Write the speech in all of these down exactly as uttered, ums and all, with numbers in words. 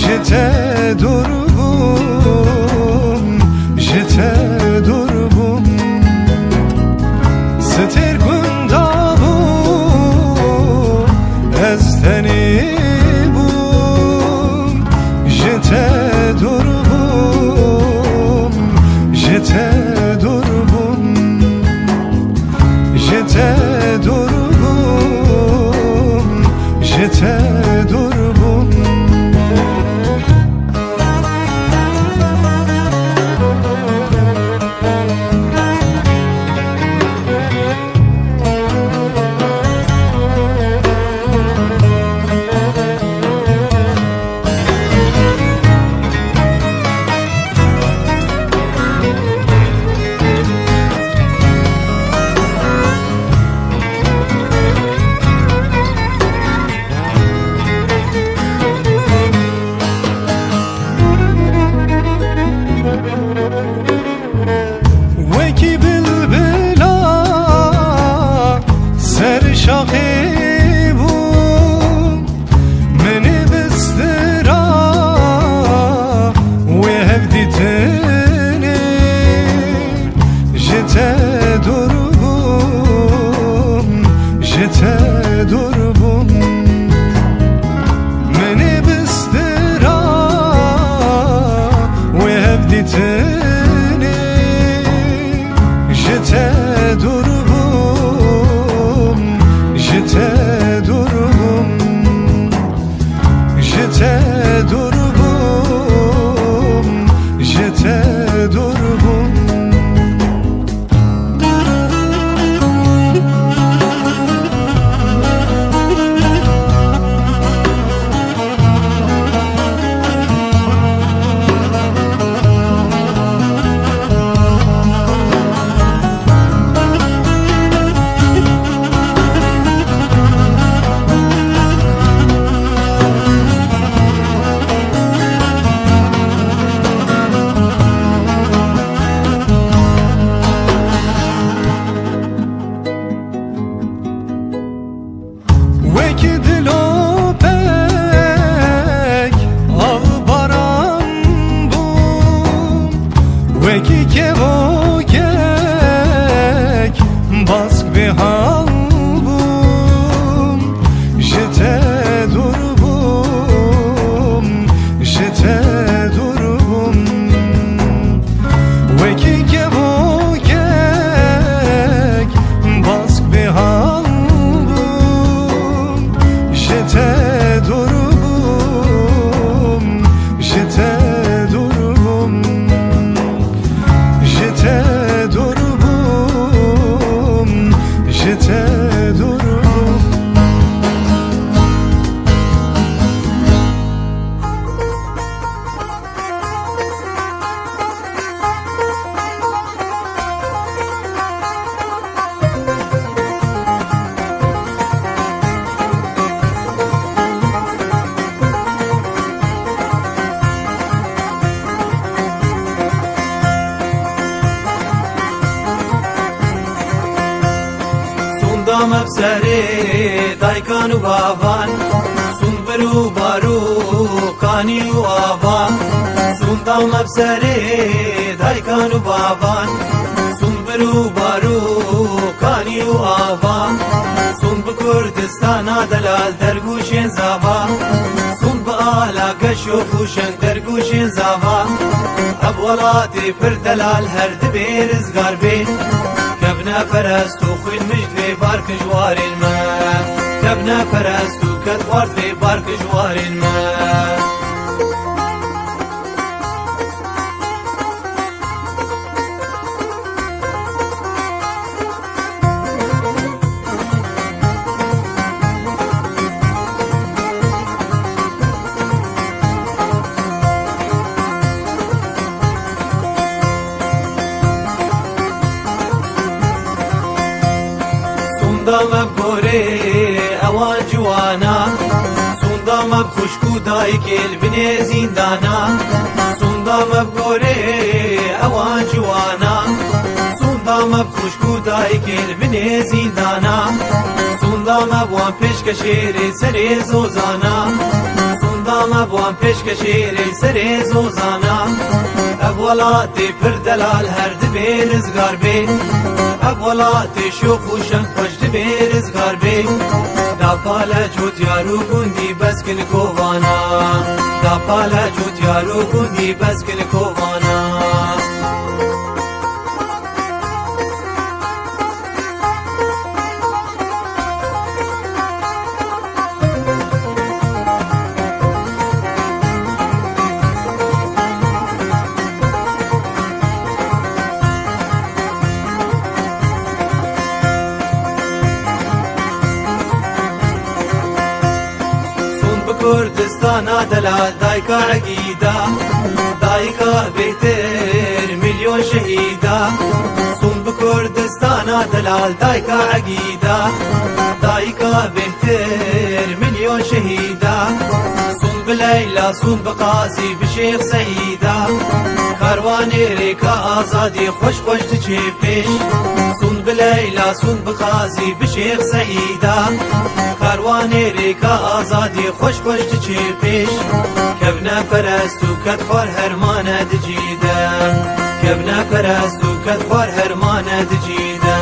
Ji te dûr bûm, ji te dûr bûm. Stêr gunda bûm, ez tenê bûm. Ji te dûr bûm, ji te dûr bûm. Ji te dûr bûm, ji te dûr bûm. Wekî bilbila ser şaxê bû, min ê bistira wê hevdîtinê. Ji te dûr bûm, ji te dûr bûm. Min ê bistira wê hevdîtinê. Ji te dûr bûm, ji te dûr bûm. Ji te dûr bûm, ji te dûr bûm. Wekî dilopek av baran bûm, wekî kevokek bask bêhal bûm. Ji te dûr bûm, ji te dûr bûm. Wekî kevokek bask bêhal bûm. Ji te dûr bûm, ji te dûr bûm. Ji te dûr bûm, ji te dûr bûm. Sonda me bi serê daykan û bavan, sond bir û barokanî û avan. Sonda me bi serê daykan û bavan, sond bir û barokanî û avan. Sond bi Kurdistana delal dergûşên zava, sond bi ala geş û xûşeng dergûşên zava. Ev welatê pir delal her dibê rizgar bê. Kevneperest û xwîn mij divê barkiş warên me. Kevneperest û kedxwar divê barkiş warên me. Sonda me bi gorê ewan ciwana, sonda me bi xwişk û dayikê li binê zîndana. Sonda me bi gorê ewan ciwana, sonda me bi xwişk û dayikê li binê zîndana. Sonda me bi wan pêşkeşê rê serê zozana, sonda me bi wan Pêşkeşê rê serê zozana. Ev welatê pir delal her dibê rizgar bê. Ev welatê şox û şeng xweş dibê rizgar bê. Da pale cotyar û gundî beskin kovana. Da pale cotyar û gundî beskin kovana. Sûn bi Kurdistana delal, dayika egîda, dayika bêhtir milyon şehîda. Sûn bi Kurdistana delal, dayika egîda, dayika bêhtir milyon şehîda. Sûn bi Leyla, sûn bi Qazî, bi Şêx Seîda. Karwanê rêka azadî xweş xweş diçe pêş. Sûn bi Leyla, sûn bi Qazî, bi Şêx Seîda. Karwanê rêka azadî xweş xweş diçe pêş. Kevneperest û kedxwar hermane dicî de. Kevneperest û kedxwar hermane dicî de.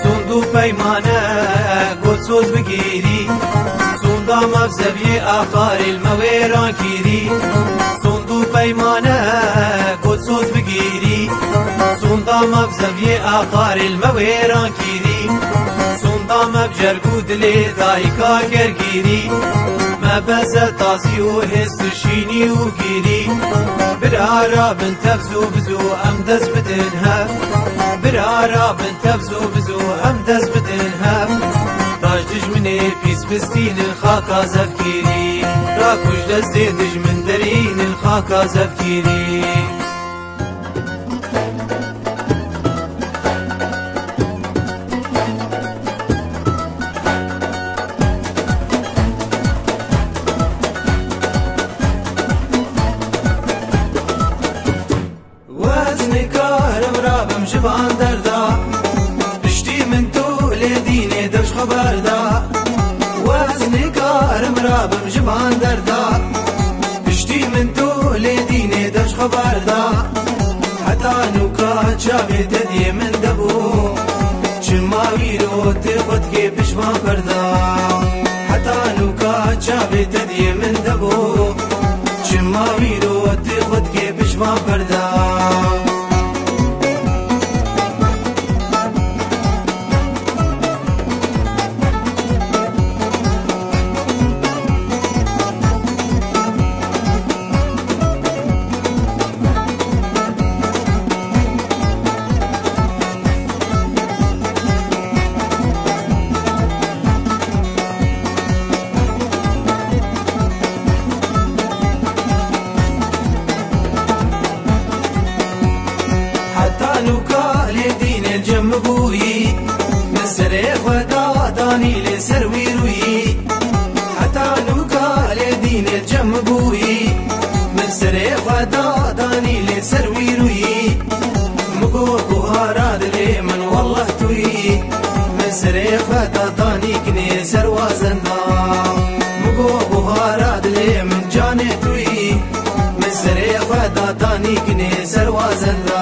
Sûnd û peymane got soz bigîrî, sûnda mevzeviyê aqarê li me wêran kîrî. Sûnd û peymane got soz bigîrî, sûnda mevzeviyê aqarê li me wêran kîrî. Sûnda me bi cerg û dilê dayika gergîrî. Me beze tazî û hêz tu şînî û gîrî. Bira rabin tevz û biz û em dest bidin hev. Bira rabin tevz û biz û em dest bidin hev. Taş dijminê pîs bistînin xaka zevkîrî. Rakuj destê dijmin derînin xaka zevkîrî. Wez nikarim rabim ji van derda. Piştî min tu lê dînê dev ji xwe berda. Wez nikarim rabim ji van derda. Piştî min tu lê dînê dev ji xwe berda. Heta nûka çavê te diyê min debû. Çima wîro tê xwe dikê pişvan berda. Heta nûka çavê te diyê min debû. Çima wîro tê xwe dikê pişvan berda. Heta nûka lê dînê cem bûyî, min serê xwe da danî lê ser wî rûyî. Heta nûka lê dînê cem bûyî, min serê xwe da danî lê ser wî rûyî. Min got buhara dilê min welleh tu yî. Min serê xwe da danî kinê ser wazenda. Min got buhara dilê min canê tu yî. Min serê xwe da danî kinê ser wazenda.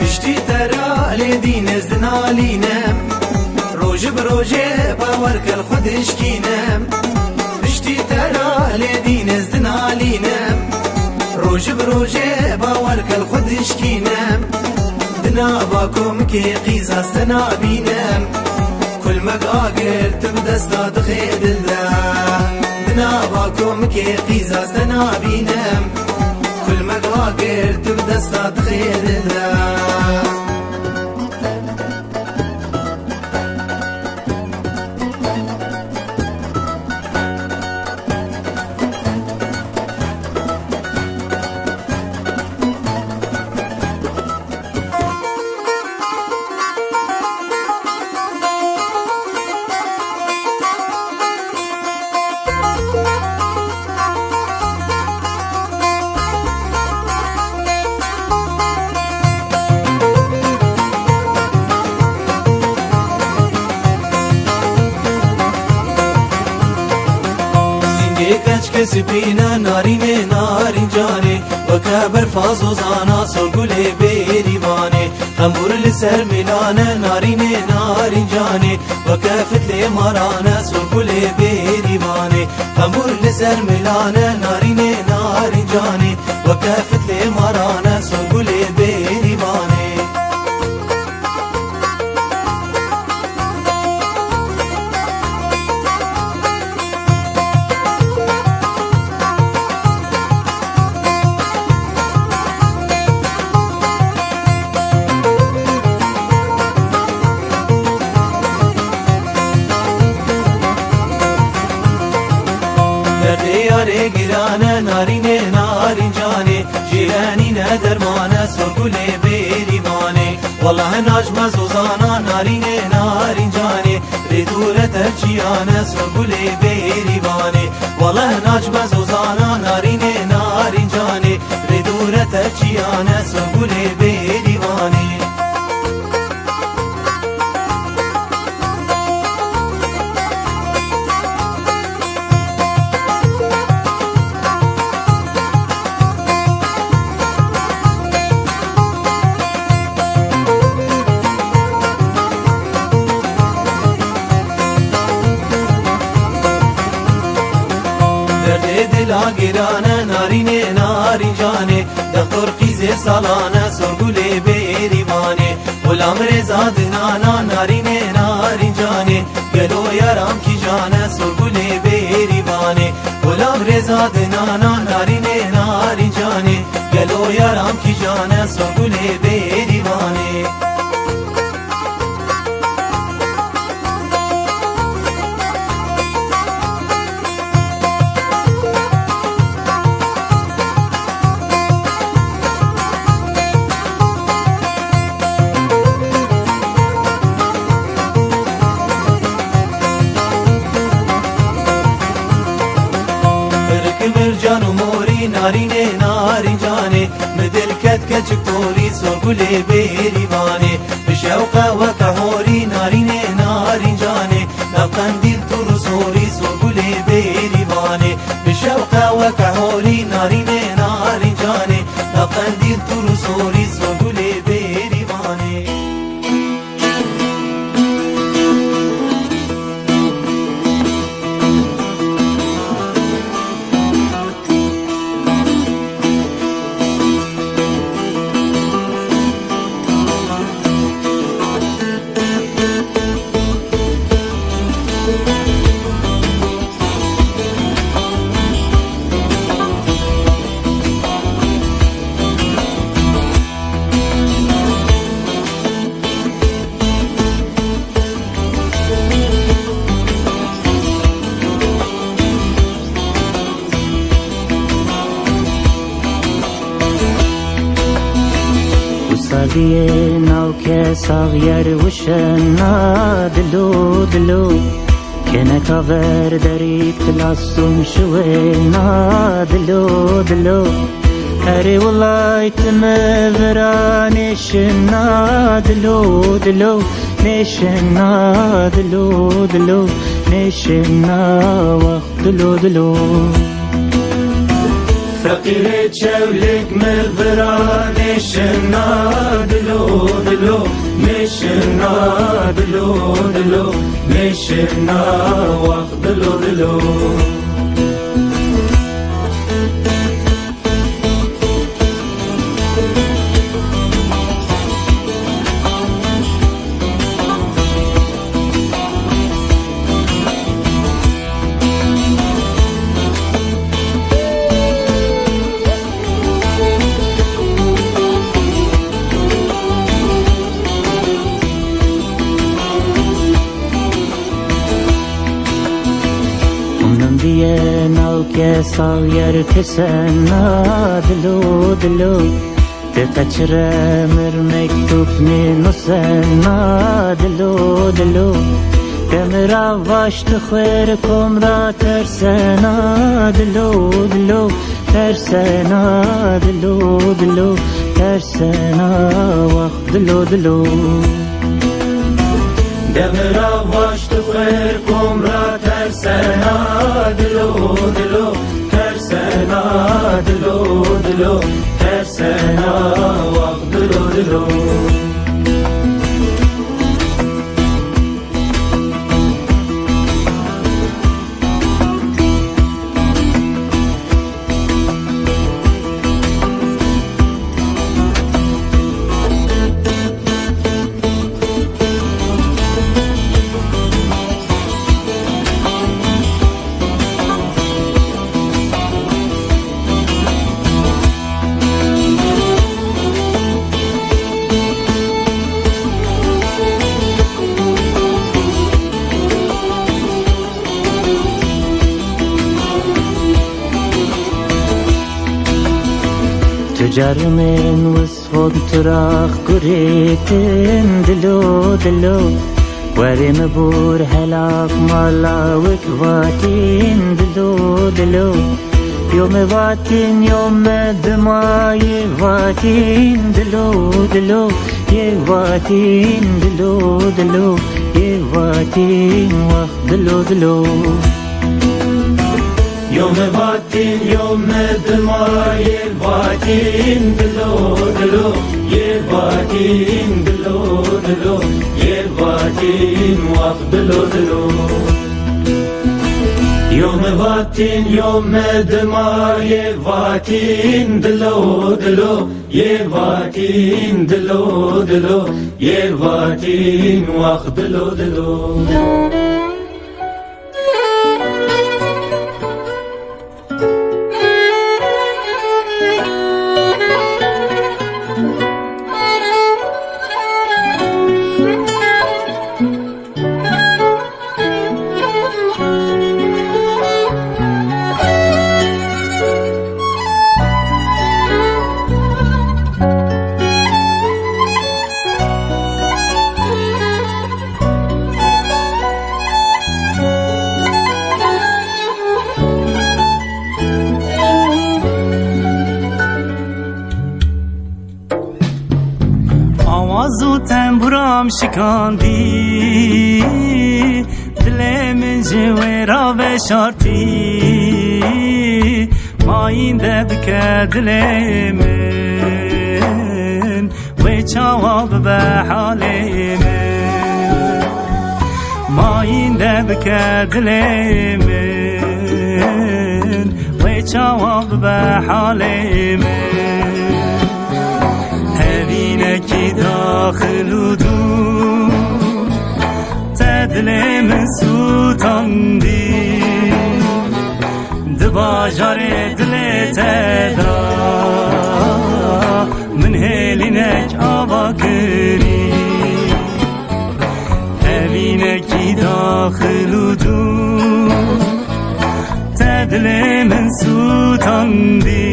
Piştî te ra lê dîn ez dinalînim. Roj bi rojê bawer ke li xwe dişkînim. Piştî te ra lê dîn ez dinalînim. Roj bi rojê bawer ke li xwe dişkînim. Din Nava komikê qîzas te nabînim. Kulmek agir tu bi desta dixê dil de. Di nava komikê qîzas te nabînim. Kulmek agir tu bi desta dixê dil de. Sîngê keçke spîne, narînê narîncanê, weke berfa zozana, sorgulê bêrîvanê. Qembûr li ser milane, narînê narîncanê, weke fitlê marane, sorgulê bêrîvanê. Qembûr li ser milane, narînê narîncanê, weke fitlê marane, sorgulê bêrîvanê. Derdê yarê girane, narînê narîncanê, jêrenîne dermane, sorgulê bêrîvanê. Wallahî nacme zozana, narînê narîncanê, rê dûre te çiyane, sorgulê bêrîvanê. Wallahî nacme zozana, narînê narîncanê, rê dûre te çiyane, sorgulê bêrîvanê. Derdê dila girane, narînê narîncanê, dextor qîzê salane, sorgulê bêrîvanê. Xulam rêza dinana, narînê narîncanê, gelo yaram kîjane, sorgulê bêrîvanê. Xulam rêza dinana, narînê narîncanê, gelo yaram kîjane, sorgulê bêrîvanê. Qirikimir can û morî, narînê narîncanê, mi dil ket keçik torî, sorgulê bêrîvanê. Bi şewqe weke horî, narînê narîncanê, nav qendîl tur û sorî, sorgulê bêrîvanê. Bi şewqe weke horî, narînê narîncanê, nav qendîl tur û sorî, sorgulê bêrîvanê. Wisa diyê navke sax yer wişena dilo dilo. Kêneka ver derî pilastum şiwêna dilo dilo. Erê wilay ti mi vira nêşina dilo dilo. Nêşina dilo dilo. Nêşina wext dilo dilo. Feqîrê çewlik mi vira nêşina dilo dilo. Nêşina dilo dilo. Nêşina wext dilo dilo. Ke saxyer kesena dilo dilo, te qeçre mir mektub nê nusena dilo dilo. Te mira vaşt xwer komra tersena dilo dilo, tersena dilo dilo, tersena wax dilo dilo. Demira vaşt xwer komra tersena dilo dilo, tersena dilo dilo, tersena wax dilo dilo. Tu carmên wisfon turax guretin dilo dilo. Werê mi bor helak mala wek vatin dilo dilo. Yo me vatin, yo me dima yê vatin dilo dilo, yê vatin dilo dilo, yê vatin wax dilo dilo. Yo me vatin, yo me dima yê vatin dilo dilo, yê vatin dilo dilo, yê vatin wax dilo dilo. Yo me vatin, yo me dima yê vatin dilo dilo, yê vatin dilo dilo, yê vatin wax dilo dilo. Awaz û temburam şikandî, dilê min ji wê re veşartî. Mayînde bike dilê min, wê çawa bibe halê min. Mayînde bike dilê min, wê çawa bibe halê min. Hevînekî daxil û dûr, te dilê min sûtandî. Di bajarê dilê te de min hêlînek ava kirî. Evînekî daxil û dûr, te dilê min sûtandî.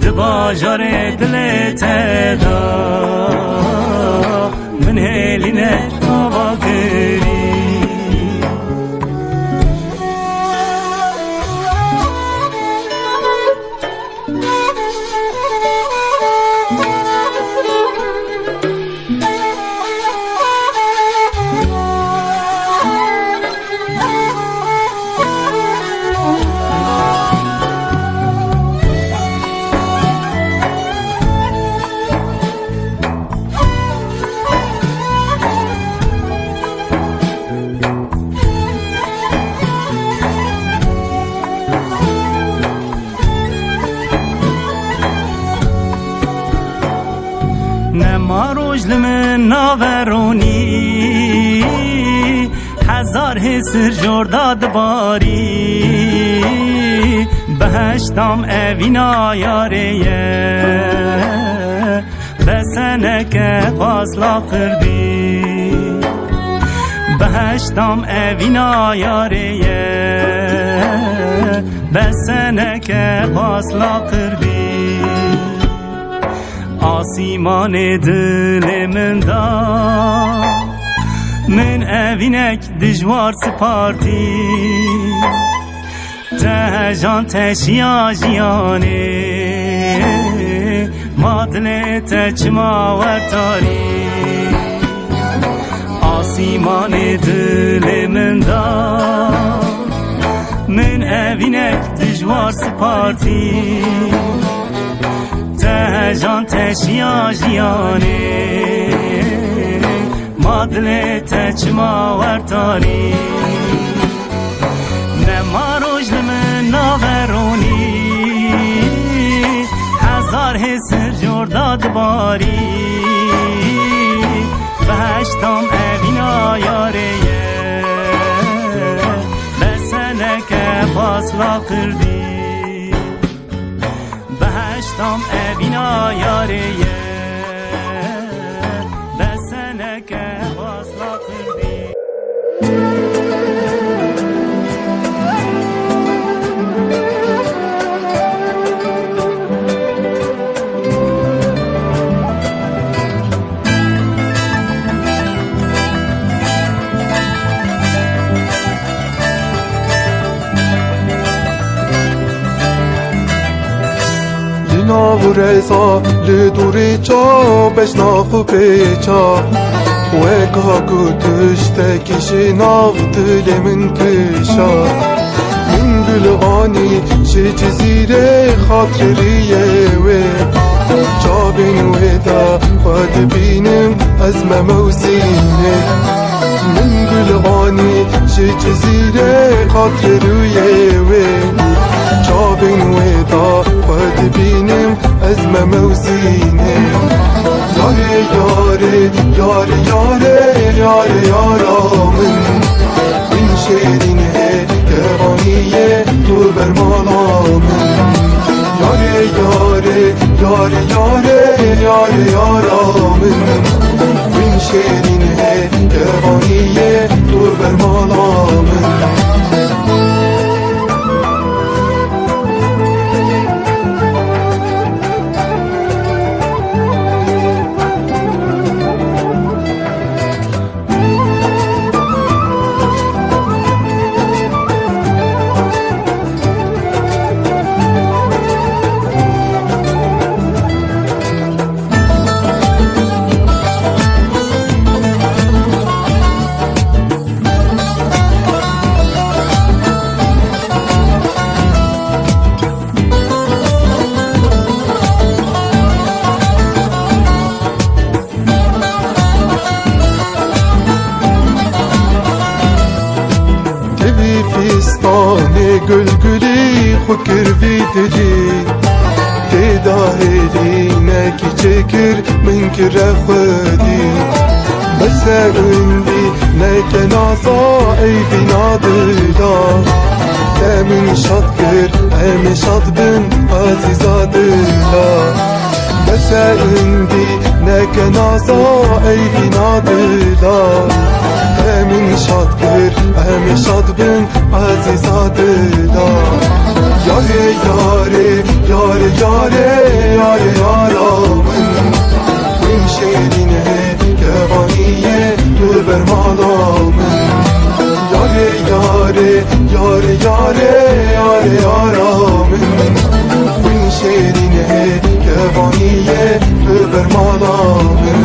Di bajarê dilê te de min hêlînek ava kirî. Nema roj li min nave ronî, hezar hêsir jor da dibarî. Behiştam evîna yarê ye, beseneke qas laqir bî. Behiştam evîna yarê ye, Beseneke xwast laqir bî. Asîmanê dilê min da. Min evînek dijwar spartî. Te hejan teşiya jiyanê. Ma dilê te çima wertarî? Asîmanê dilê min da. Min evînek dijwar spartî. Te hejan teşiya jiyanê. Ma dilê te çima wertarî? Nema roj li min naveronî. Hezar hêsir jor da dibarî. Behiştam evîna yarê ye. Beseneke xwast laqir bî. Behiştam evîna yarê ye. Beseneke xwast laqir bî. Li nav û reza, li dûrê ça, beşna xwe pêça. Weka ku tiştekî ji nav dilê min kişa. Min gul anî ji Cizîrê, xatirê rûyê wê. Çavên wê de xwe dibînim, ez Meme û Zînê. Min gul anî ji Cizîrê, xatirê rûyê wê. Çavên wê de xwe dibînim, ez Meme û Zînê. Yarê, yarê, yarê, yarê, yarê, yara min. Min şêrîn hê, kevaniyê tu ber mala min. Yarê, yarê, yarê, yarê, yarê, yara min. Min şêrîn hê, kevaniyê tu ber mala min. Tevî fîstanê gulgulî xwe kir vî dilî. Tê de hêlînekî çêkir min kire xwedî. Bese undî neke naza ey vîna dila. Te min şad kir, em ê şad bin, ezîza dila. Bese undî neke naza ey vîna dila. Te min şad kir, em ê şad bin, ezîza dila. Yarê, yarê, yarê, yarê, yarê, yara min. Min şêrîn hê, kevaniyê tu ber mala min. Yarê, yarê, yarê, yarê, yarê, yara min. Min şêrîn hê, kevaniyê tu ber mala min.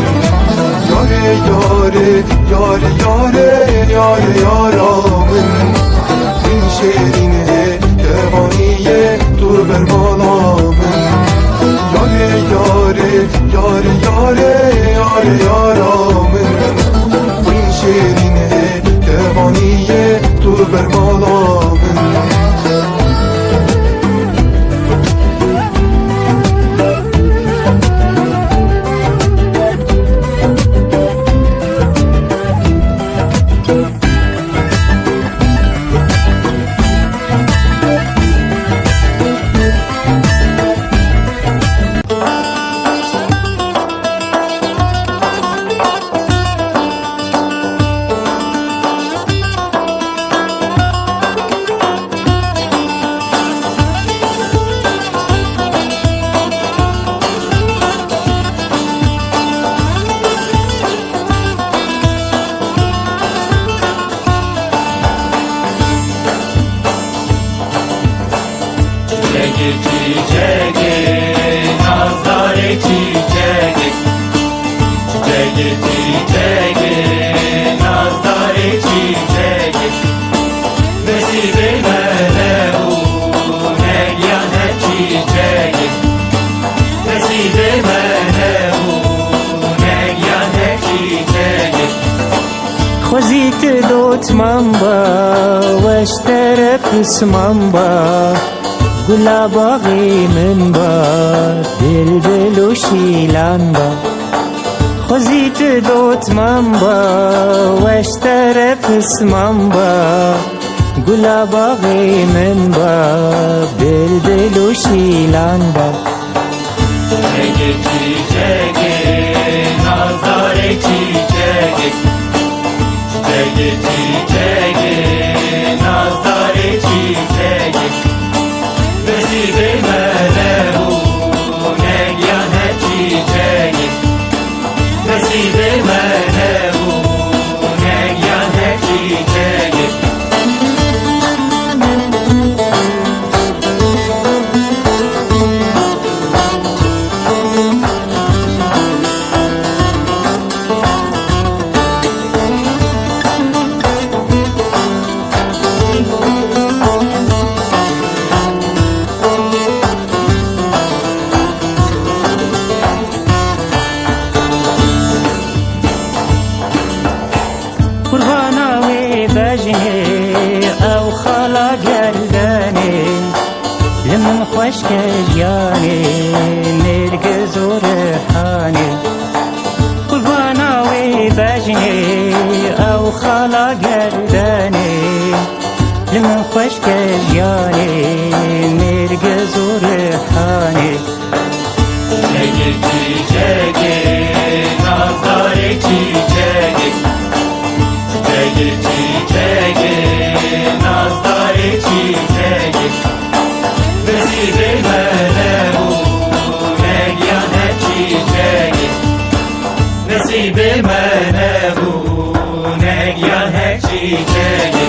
Yarê, yarê, yarê, yarê, yarê, yara min. Min şêrîn hê, kevaniyê tu ber mala min. Yarê, yarê, yarê, yarê, yarê, yara min. Min şêrîn hê, kevaniyê tu ber mala min. Çîçekê, nazdarê çîçekê, nesîbê me nebû, negiyan her çîçekê. Nesîbê me nebû, negiyan her çîçekê. Xwezî tu dotman ba, weş tere pisman ba. Gula baxê min ba, bilbil û şîlan ba. Xwezî tu dotman ba, weş tere pisman ba. Gula baxê min ba, bilbil û şîlan ba. Çiçekê, çiçekê, nazdarê çiçekê. Çiçekê, çiçekê, nazdarê çiçekê. Nesîbê me nebû, negiyan her çiçekê. Nesîbê me nebû, negiyan her çiçekê. Qurbana wê bejnê, ew xala gerdenê, li min xweş kiriyanê, nêrgiz û rihanê. Qurbana wê bejnê, ew xala gerdenê, li min xweş kiriyanê, nêrgiz û rihanê. Çiçekê, çiçekê, nazdarê çiçekê. Çiçekê, çiçekê, nazdarê çiçekê. Nesîbê me nebû, negiyan her çiçekê. Nesîbê me nebû, negiyan her çiçekê.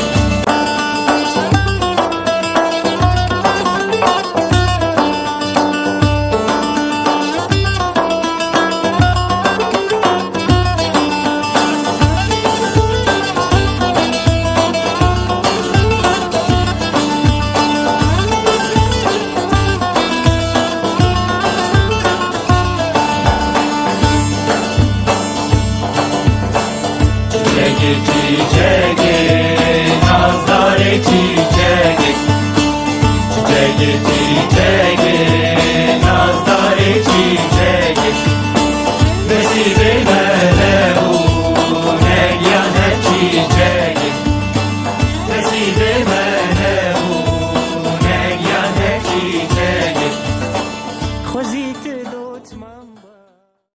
Çiçekê, çiçekê,